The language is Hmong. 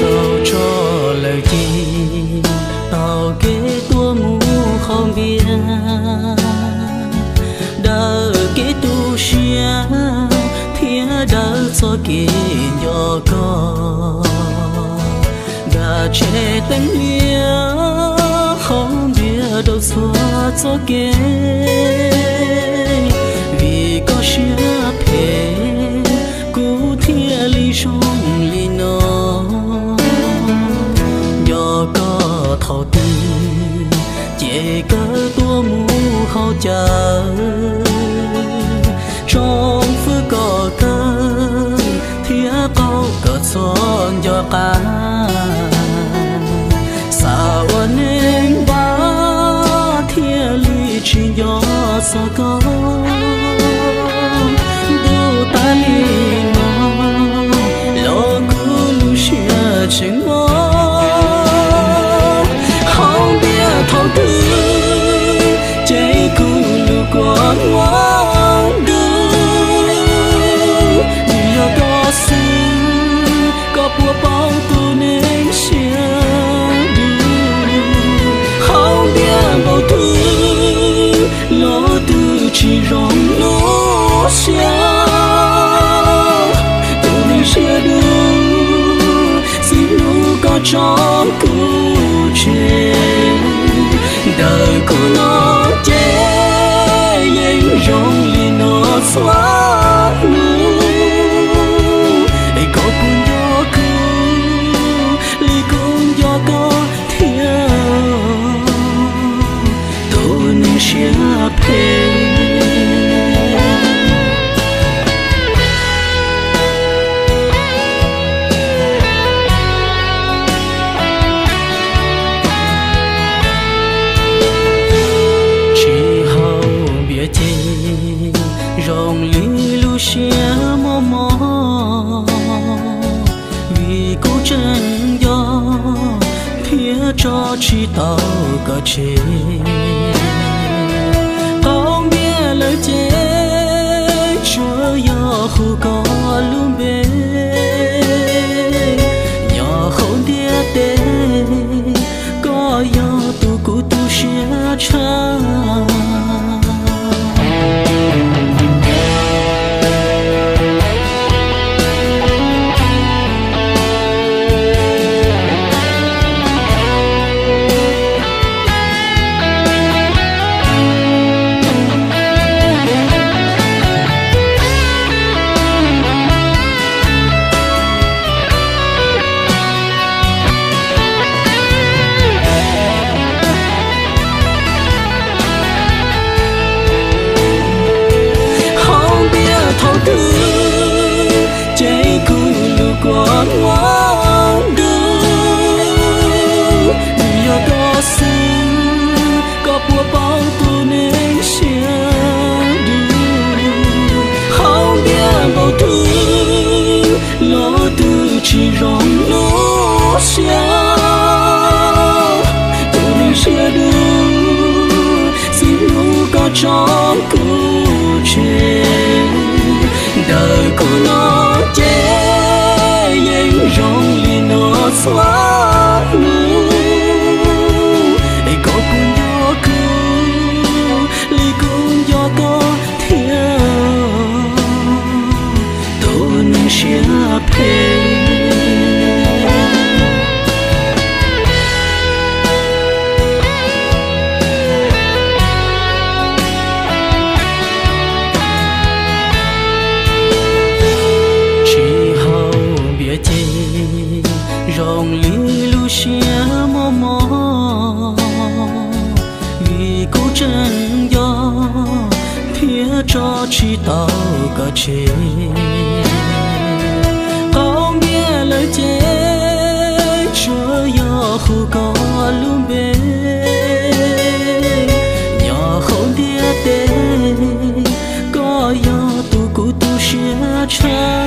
Rau tso lawm ces tau kev tuaj mus haus npias, daws kev tu siab thiab daws txoj kev nco koj. Nram tsev teeb hlias haus npias rau txhua txoj kev, vim koj siab phem kuv thiaj li zoo li no. Nco koj thaum twg ces kawg tuaj mus haus cawv, tsoom fwv koj kawg thiab qaug koj txhua nco qab. Xav ua neeg npab thiaj li tsis nco txog koj. Ntuj tas li no los kuv lub siab tseem mob. Haus npias thaum twg ces kuv lub kua muag ntuj, vim yog koj xwb koj puas paub tus neeg siab dub. Haus npias npaum twg los twb tsis zoo lub siab. Tus neeg siab dub, xib hlub koj tso kuv tseg. Ntawm kuv no ces yeej zoo li no txhua hnub. Es koj puas nco kuv li kuv nco koj thiab? Tus neeg siab phem. Tsis haus npias ces zoo li lub siab mob mob, vim kuv tseem nco thiab tso tsis tau koj tseg. Qaug npias lawm ces tsuas yog hu koj lub npe, nyob hauv ntiaj teb koj yog tus kuv tu siab tshaj. Haus npias thaum twg ces kuv lub kua muag ntuj, vim yog koj xwb koj puas paub tus neeg siab dub. Haus npias npaum twg los twb tsis zoo lub siab. Tus neeg siab dub, xib hlub koj tso kuv tseg. Ntawm kuv no ces yeej zoo li no txhua hnub. Es koj puas nco kuv li kuv nco koj thiab? Tus neeg siab phem. Tsis haus npias ces zoo li lub siab mob mob, vim kuv tseem nco thiab tso tsis tau koj tseg. Qaug npias tshua